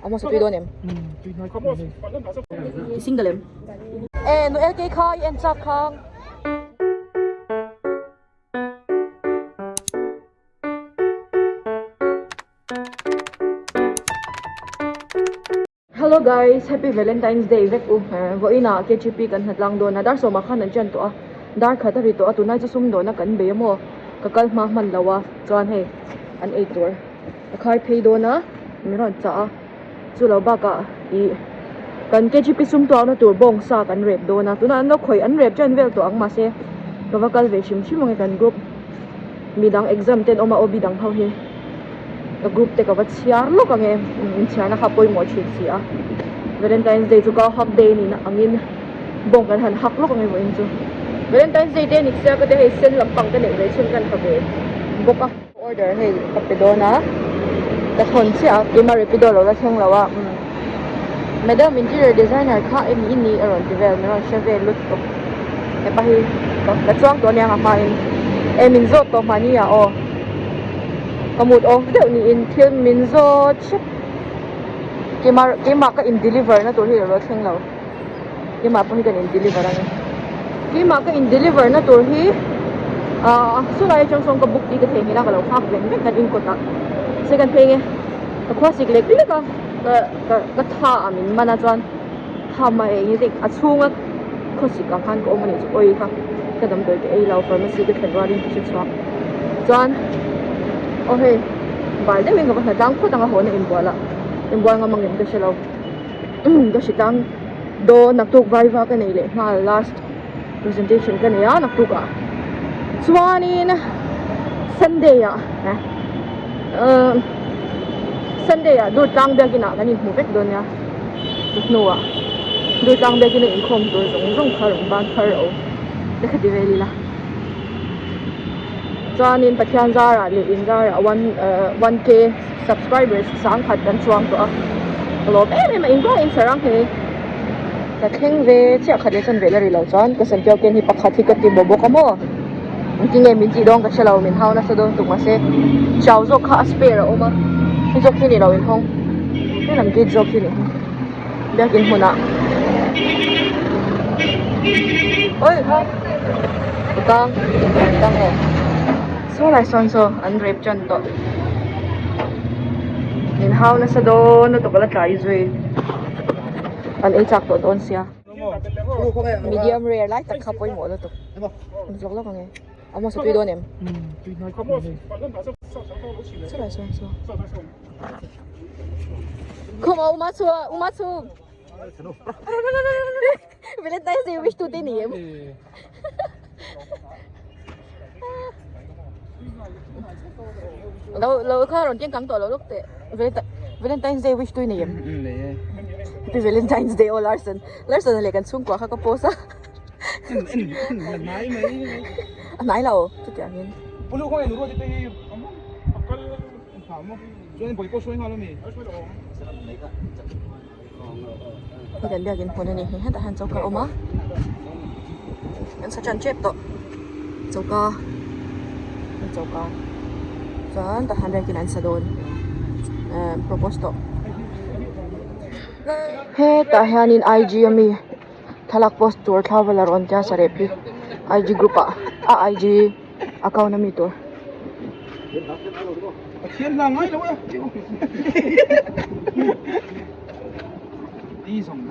Amos a tui dawn em? I single em? E nu LK kha i en chak khang. Hello guys, happy Valentine's Day vek u. Vawiin ah KGP kan hnatlang dawn a, dar sawmah khan an ṭan tawh a, dar khat a ri tawh a, tunlai chu sumdawna kan bei a maw, ka kal hma hman lo a, chuan hei an ei tur a khai phei dawn a, min rawn chah a, chu lo bakah ih kan KGP sum tuakna tur bawng sa kan rep dawn a, tunah an lo khawih an rep ṭan vel tawh ang mahse ka va kal ve hrim hrim ang e kan group midang exam te an awm a, OB dang ho hi. Ka group te ka va chhiar lawk ang e inchhiarna kha pawimawh thin si a Valentine's Day chu ka hak day ni na angin bawng kan han hak lawk ang e vawiin chu Valentine's Day te a ni sia ka te hei sen lampang ka neih ve chhun kan ha ve bawk a. Order hei ka pe dawn a ka thawn chiah a keimah rapido lo la thleng lo a umm madam interior designer kha eng i ni a rawn ti vel min rawn hre vel lutuk hepa hi ka chuang tawh aniang a hmain e min zawt tawh mahni ah aw. Ka mood off deuh niin thil min zawt hrep keimah keimah ka in deliver na tur hi alo thleng lo keimah pawh hi kan in deliver ang e keimah ka in deliver na tur hi ahh chulai atang sawn ka book tih ka theihnghilh a ka lo nghak veng veng kan in kawt ah second phei nge ka khua sik lek lek a ka ka ka tha ah min man a chuan tha mai eng a chhunga khawsik ah khan ka awm a nih chu awi kha ka damdawi ka ei lo pharmacy ka thlen rualin ka hre chhuak chuan aw hei bal deuhin ka va hna tlang phawt ang a haw na inbual ah inbual ngam angem ka hre lo ka hre tlang dawn naktuk vai va ka nei leh nghal last presentation ka nei a naktuk ah chuanin sunday ah eh sunday ah dur tlang biakin ah kan inhmu vek dawn nia chu hnuah dur tlang biakin a inkhawm tur zawng zawng kha rawn ban phar rawh u te kha ti vel ila. Chuanin Pathian zarah leh in zarah one eh one k subscribers sang khat kan chuang tawh a ka lawm em em a engvang in sarang he ka thleng ve chiah khat leh chuan ve la ri lo chuan ka sanpiau ken hi pakhat hi ka ti maw bawk a maw engtin nge min tih dawn ka hre lo min hau nasa dawn tuk mahse chau zawk kha a spare a awm a hei zawk hi ni lo inhawng helam gate zawk hi ni biakin hmunah oi ha tang tang lo saw lai sawn saw an rep tan tawh min hau nasa dawn lutuk a la tlai zui an ei chak tawh dawn sia medium rare lai tak kha pawimawh lutuk zawk lawk ang e. A hmasa tui dawn em? Saw saw saw. Come on, Uma chu, Uma chu. Valentine's Day wish tu te ni em? Lo lo kha rawn keng kang tawh lo lawk teh. Valentine's Day wish tu i nei em? Happy Valentine's Day aw Larson. Larson a leh kan chhungkua kha ka post a. A hnai lo chutiangin. Hei kan biakin hmun a ni hi hetah hian choka a awm a an sa tan tep tawh choka choka chuan tah hian biakin an sa dawn eh propose tawh hetah hianin IG ami. Thlalak post tur thla vel a rawn tia sarep hi IG group ah a IG account ami tur.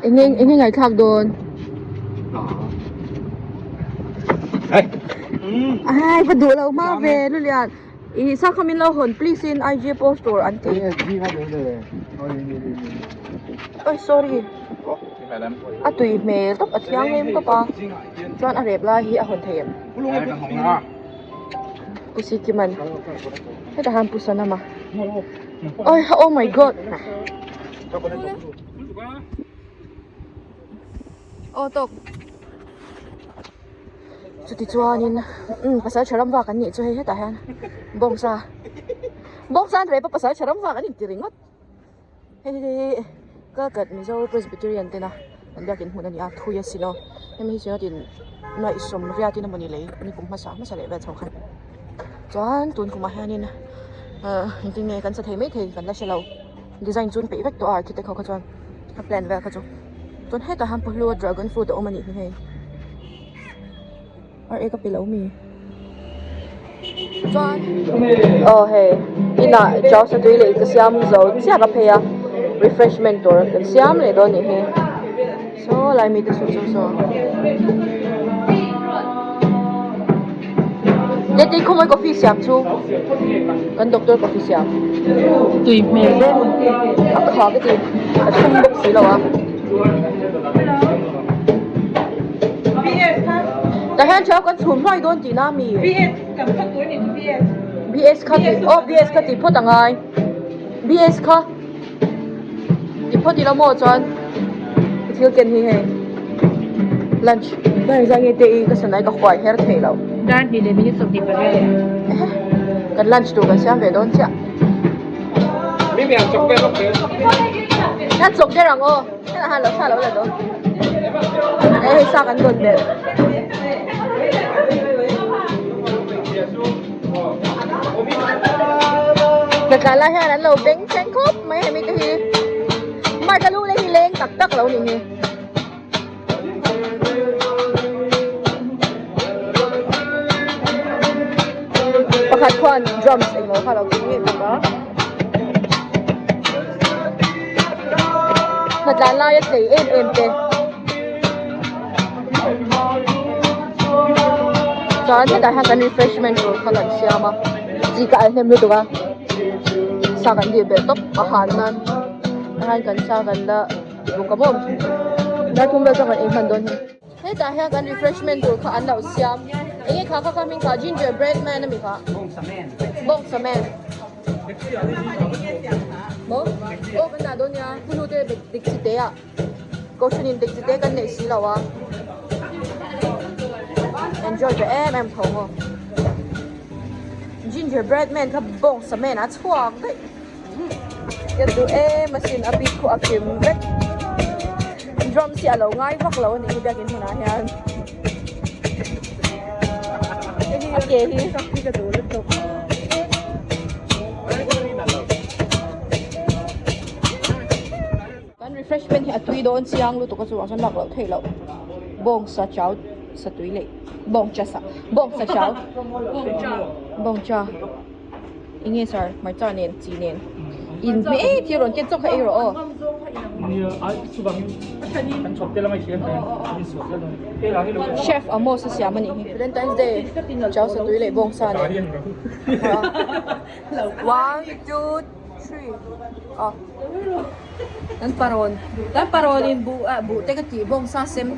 Enge enge ngaihthlak dawn. Ai va duh lo hma ve Lulian. I sa kha min lo hawn please in IG post tur an ti. Oi sorry. A tui hmel tawp a thianghlim tawp a chuan a rep lai hi a hawn thei em? Pu Sikiman hetah hian Pu Sanama oi oh my god aw tawk chuti chuanin umm pasal tha ram vak an nih chu hei hetah hian bawngsa bawngsa an rep a pasal tha ram vak an inti ringawt. Hei hi Kalkat Mizo Presbyterian tena an biakin hmun a ni a thui a sin aw hemi hi chuan tin nuaih sawm riat in emawni lei ni kum hmasa hmasa leh vel chho khan chuan tun kumah hianin ahh engtin nge kan sa thei maithei kan la hre lo. Design chu an peih vek tawh a architect ho kha chuan a plan vel kha chu. Chuan hetah hian pawhlua dragon fruit a awm a nih hi hei. Ar ek a pe lo mi. Chuan aw hei inah chau satui leh ka siam zo chiah ka phei a refreshment tur kan siam leh dawn a nih hi saw lai mi te saw saw saw Tete khawmai coffee siam chu kan doctor coffee siam tui hmel hle a kha ka ti a thlum bawk si lo a. Tah hian chau kan chhum hluai dawn tihna ami? BS kha ti aw BS kha ti phawt a ngai BS kha ti phawt ila maw chuan thil ken hi hei lunch dar zah nge te i ka sanai ka huai her thei lo. Dar hnih leh minute 28. Kan lunch tur kan siam ve dawn chiah. Kan chawk der ang aw. Hela han lo sa lo la dawn. E hei sa kan dawn belh. Hnathla lai hian an lo beng thleng khawp mai hemi te hi. Mark a lu le hi leng tak tak lo ni hi. Pakhat khuan drums engmaw kha lo keng ngei bawk a. Hnatlan laia tlei em em te chuan hetah hian kan refreshment tur kha kan siam a chi ka al hnem lutuk a sa kan dil belh tawp a han nan tah hian kan sa kan la ti bawk a maw dar thum vel chuan kan ei hman dawn hi. Hetah hian kan refreshment tur kha an lo siam eng nge kha kha kha hming kha ginger bread man a mi kha bawngsa man maw aw kan dah dawn nia hunu te dik chi te ah kohhran in dik chi te kan neih si lo a enjoy ve em em tho maw ginger bread man kha bawngsa man a chhuak daih. Ka duh em asin a bik khu a kim vek drums hi a lo ngai vak lo a nih hi biakin hmunah hian a ke hi ka duh lutuk. Kan refreshment hi a tui dawn chiang lutuk a chuvang chuan lak loh theih loh bawngsa chau sa tui leh bawngcha sa bawngsa chau bawngcha. Enge sir hmarcha nen chi nen in hmeh thil rawn ken chawk kha ei rawh aw. Chef Amos a siam a nih hi. Valentine's Day chau satui leh bawngsa nen. One two three aw kan parawn kan parawn in buh ah buh te ka tih bawngsa sem.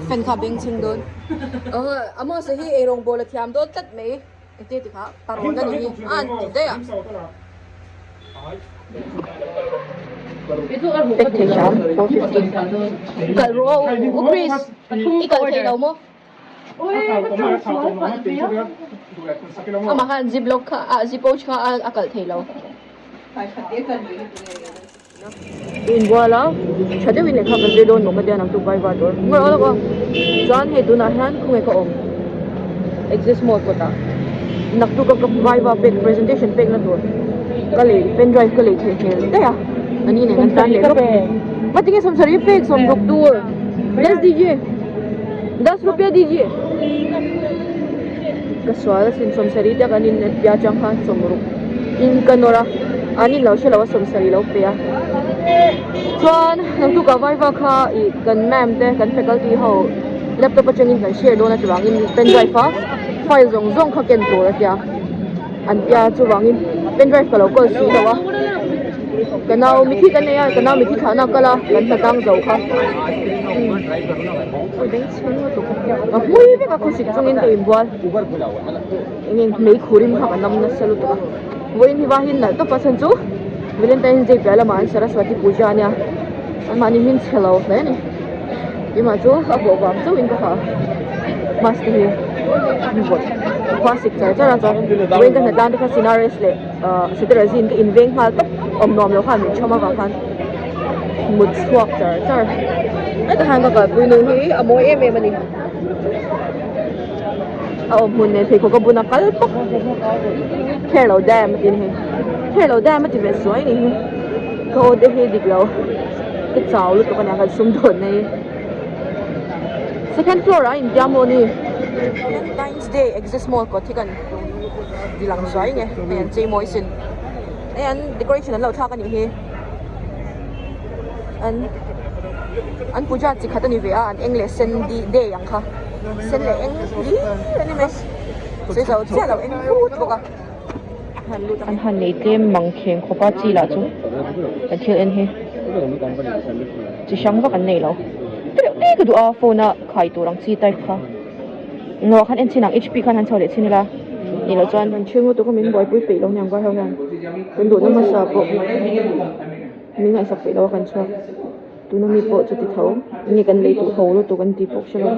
Fan kha beng chhing dawn. Amos hi eirawng bawl a thiam dawn tlat mai. Engtin ti kha parawn a ni hi a an ti daih a. Pek thei hram 450. Kalh rawh aw U Chris i kalh thei lo maw? Amah khan zip lock kha ah zip pouch kha a kalh thei lo. Inbual a tha deuhin lehkha ka zir dawn maw ka tia nang chu vai var tur ngawih awk a chuan hei tunah hian khawnge ka awm exist mode kawtah naktuk a ka vai va pek presentation pek na tur ka lei pen drive ka lei theih hmel daih a ani nen an tan leh lawk ngatinge sawmsarih pek sawmruk tur das dijiye das rupiah dijiye ka sual asin sawmsarih te kan in pia chang khan sawmruk in ka nawr a an in lo hre lo a sawmsarih lo pe a chuan naktukah vaiva kha ih kan ma'am te kan faculty ho laptop atangin kan share dawn a chuvangin pen drive a file zawng zawng kha ken tur a tia an tia chuvangin pen drive ka lo kawl si lo a ka nau mithi kan nei a ka nau mithi thlahna a kal a kan hna tang zo kha a hmui vek a khawsik chungin ka inbual eng eng mei khurim kha ka nam nasa lutuk a vawiin hi vahin nalh tawp a chhan chu Valentine's Day piah lamah an Saraswati Puja ania anmahni hi an chhe lo hle a ni keimah chu a vawh vang chauhin ka ha mask te hi an vawt khua sik char char a chuan vawiin ka hnatlan te kha sinares leh ahh cetirizine ka inveng nghal tawp awm nuam lo khan min chhawm avang khan mut chhuak char char hetah hian ka kalpui nu hi a mawi em em a ni. A awm hmun nen pheikhawk a bun a kal pawp kher lo dam a ti a ni hei kher lo dam a ti ve suai a ni hi ka aw te hi dik lo ka chau lutuk a nia kan sum dawn na hi second floor ah a intiam maw ni Valentine's day exist mall kawt hi kan ti lang zuai nge hei an chei mawi sin hei an decoration an lo thlak a nih hi an an puja chi khat a ni ve a an eng leh sen day ang kha sen leh eng hlir a ni mai sawi zo chiah lo eng phut bawk a han lut An han nei tlem mang kheng khawp a chi lah chu kan thil en hi chi hrang vak an nei lo tereuh te ka duh a phone a khai tur ang chi type kha englo khan en chhin ang hp khan han chho leh chhin ila nih loh chuan kan ṭhing lutuk a min buaipui peih lo niang vai ho hian kan duhna hmasa pawh min ngaihsak peih lo a kan chhuak. Tuna mi pawh chuti tho nge kan lei duh ho lutuk an tih pawh hrelo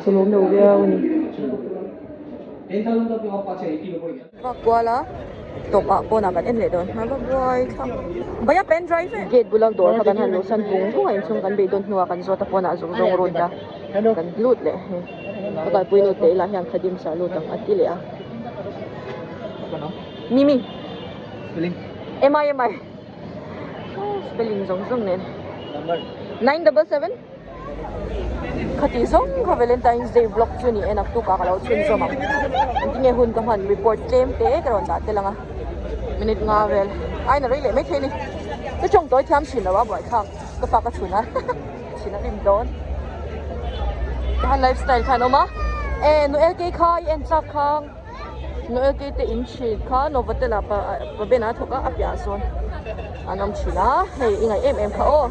ka lawm lo viau a ni. Vak kual a tawp ah pawnah kan en leh dawn a va buai thlak bhaiya pen drive e. Gate bula dawr kha kan han luh san vung vung a inchhung kan beidawn hnuah kan zawt a pawnah zawng zawng run ta kan lut leh hei ka kalpui nu te ilah hian khadim sa lut ang a ti leh a mimi M I M I. Spelling zawng zawng nen 977 khati zawng kha Valentine's Day vlog chu ni e naktuk ah ka lo chhunzawm ang engtinge hun ka hman report tlem te ka rawn dah tel ang a minute nga vel aina rei leh maithei a ni ka tawng tawi thiam thin lo a buaithlak ka fa ka chhun a thin a rim dawn khan lifestyle khan awm a e Noel kei kha i en chak khang. Noel te te in thin kha Novotel ah pa Ben a thawk a a piahah sawn an awm thin a hei i ngaih em em kha aw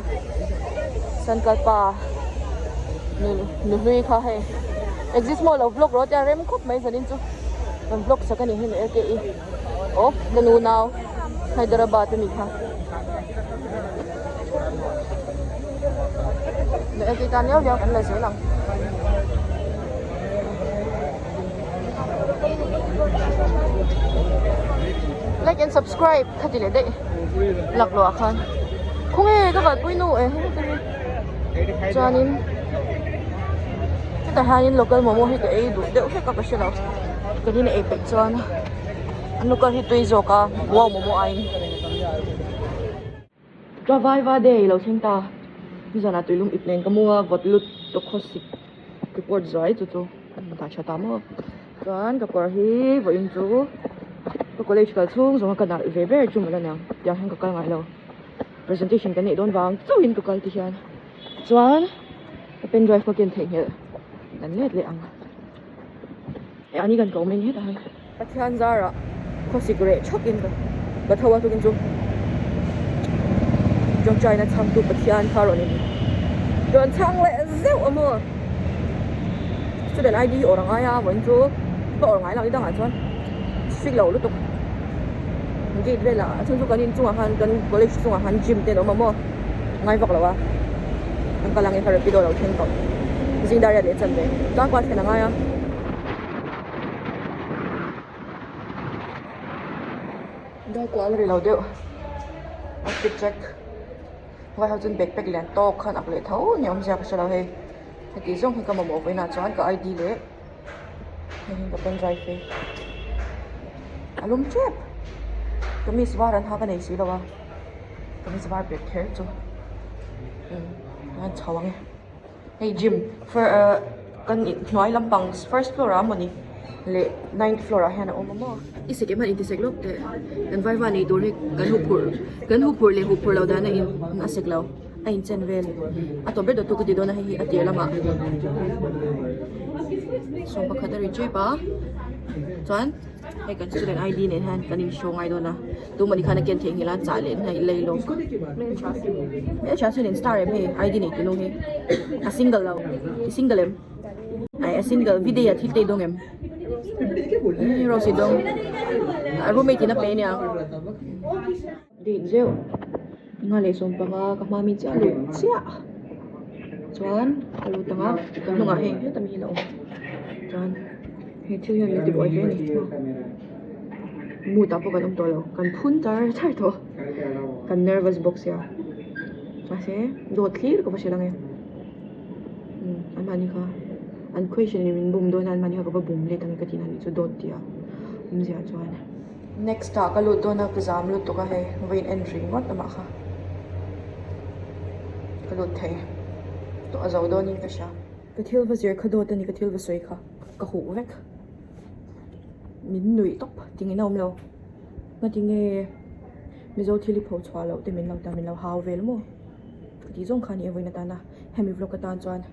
Sankalpa nu nuhlui kha hei exist maw lo vlog rawh tia rem khawp mai zanin chu kan vlog sak a ni hei Noel te i aw ka nu nau Hyderabad ami kha Noel te tan liau liau kan la zel ang. Like and subscribe kha ti leh daih laklawh ah khan khawnge ka kalpui nu e chuanin hetah hianin local momo hi ka ei duh deuh hlek a ka hre lo ka rin a ei peih chuan an local hi tui zawk a wow momo aiin. Tlawvaiva day lo thleng ta nizanah tuilum ip nen ka mu a vawt lut tawk khaw sik report zuai chu chu dah tha ta maw chuan ka kawr hi vawiin chu ka college kal chhung zawng a ka nalh ve ber chu mawlh aniang tiang hian ka kal ngai lo presentation kan neih dawn vang chauhin ka kal ti hian chuan ka pen drive ka ken theihnghilh kan let leh ang e ani kan ko mai hetah hian. Pathian zarah khawsik reh thakin ka tho a tukin chu tawngtaina chhangtu Pathian kha rawn in rawn chhang leh zeuh a maw student ID hi awrh a ngai a vawiin chu ka awrh ngai lo ni dangah chuan strict lo lutuk gate velah a chhan chu kan inchungah khan kan college chungah khan gym te an awm a maw ngai vak lo a an kal angin kha rapido lo thleng tawh zing dar riat leh chan ve tlangkua thlen a ngai a. Darkual a ri lo deuh outfit check vai ho chuan backpack lian tawk khan ak leh tho ni awmzia ka hre lo hei heti zawng hi ka mamawh vawiinah chuan ka ID leh hei hi ka pen drive hi a lum tep kamis var an ha ka nei si lo a kamis var bag kher chu an chho ang e. Hei gym kan hnuai lampang first floor ah mawni leh ninth floor ah hian a awm a maw. I sek em han intisek lawk teh kan vaiva nei tur hi kan huphurh kan huphurh leh huphurh loh dan a in a sek lo a inchen vel a tawp ber dawt tu ka ti dawn a hei hi a tir lamah sawmpakhat a ri tep a chuan. Hei kan student ID nen hian kan in show ngai dawn a tumah ni khan a ken theihnghilh a chah leh hnaih lei lawk hmeltha sin in star em hei ID nei tunu hi a single lo i single em ai a single video ah thil te i dawng em rose i dawng a roommate in a pe ania date zeuh nga leh sawmpanga ka hma mi chiah lut chiah chuan ka lut ang a ka hnungah hei heta mi hi a lo awm chuan. He thil hian min ti buai hle a ni mood ah pawh kan awm tawh lo kan phun char char tawh kan nervous bawk sia mahse dawt thlir ka va hrilh ang e an mahni kha. An question in min bum dawn a, anmahni kha ka va bum let ang ka tihna anih chu dawt tih a awmzia chuan. Next ah ka lut dawn a, ka zam lutuk a hei vawiin en ringawt amah kha ka lut thei tawh a zo dawnin ka hria. Ka thil va zir kha dawt a ni, ka thil va sawi kha ka huh vek. Min nuih tawp tingin a awm lo. Ngatinge Mizo thil i pho chhuah loh te min lo ta min lo hau vel maw? Ka tih zawng kha a ni e vawiin atana hemi vlog atan chuan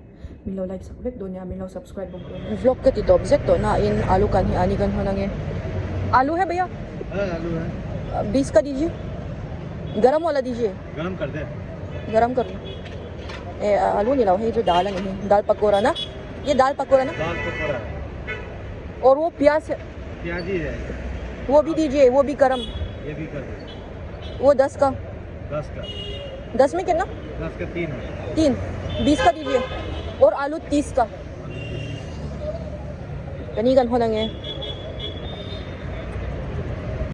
min lo like sak vek dawn nia min lo subscribe bawk dawn nia. Vlog ka ti tawp zet tawh nain alu kan hi ani kan hawn ange. Alu hai bhaiya? Alu hai. Bees ka dijiye. Garam wala dijiye. Garam kar de. Garam kar do. E alu ni lo hei chu dal ani hi. Dal pakora na. Ye dal pakora na. Dal pakora. Aur wo pyaz hai. प्याज ही है वो भी दीजिए वो भी गरम ये भी कर दो वो दस का दस का दस में कितना दस का तीन है तीन बीस का दीजिए और आलू तीस का कनी kan honange